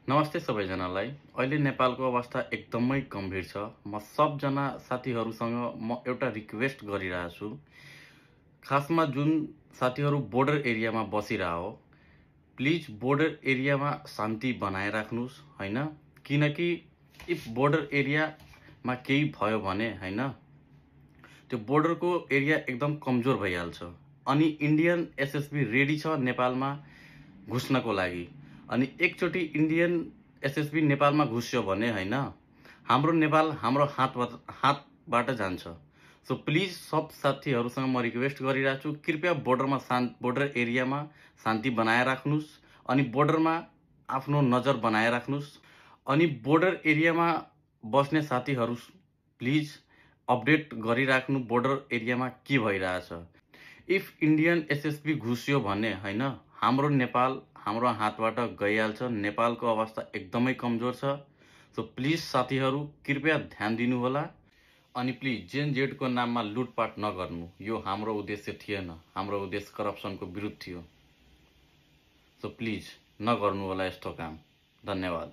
नमस्ते सबैजनालाई। अहिले नेपालको अवस्था एकदमै गम्भीर छ। म सबजना साथीहरूसँग म एउटा रिक्वेस्ट गरिरहेको छु। खासमा जुन साथीहरू बोर्डर एरियामा बसिरह हो, प्लिज बोर्डर एरियामा शान्ति बनाइराख्नुस् हैन। किनकि इफ बोर्डर एरियामा केही भयो भने हैन, त्यो बोर्डरको एरिया एकदम कमजोर भइहाल्छ। अनि इन्डियन एसएसबी रेडी छ नेपालमा घुस्नको लागि। अनि एकचोटि इन्डियन एसएसबी नेपालमा घुस्यो भने हैन, हाम्रो नेपाल हाम्रो हातबाट जान्छ। सो प्लिज सब साथीहरूसँग म रिक्वेस्ट गरिरहेको छु, कृपया बोर्डर एरियामा शान्ति बनाइराख्नुस्। अनि बोर्डरमा आफ्नो नजर बनाइराख्नुस्। अनि बोर्डर एरियामा बस्ने साथीहरू प्लिज अपडेट गरिराख्नु बोर्डर एरियामा के भइरहेछ। इफ इन्डियन एसएसबी घुस्यो भने हैन, हाम्रो नेपाल हाम्रो हातबाट गइहाल्छ। नेपालको अवस्था एकदमै कमजोर छ। सो प्लिज साथीहरू कृपया ध्यान दिनु होला। अनि प्लिज जेन को नाममा लुटपाट नगर्नु। यो हाम्रो उद्देश्य थिएन। हाम्रो उद्देश्य करप्सनको विरुद्ध थियो। सो प्लिज नगर्नु होला यस्तो काम। धन्यवाद।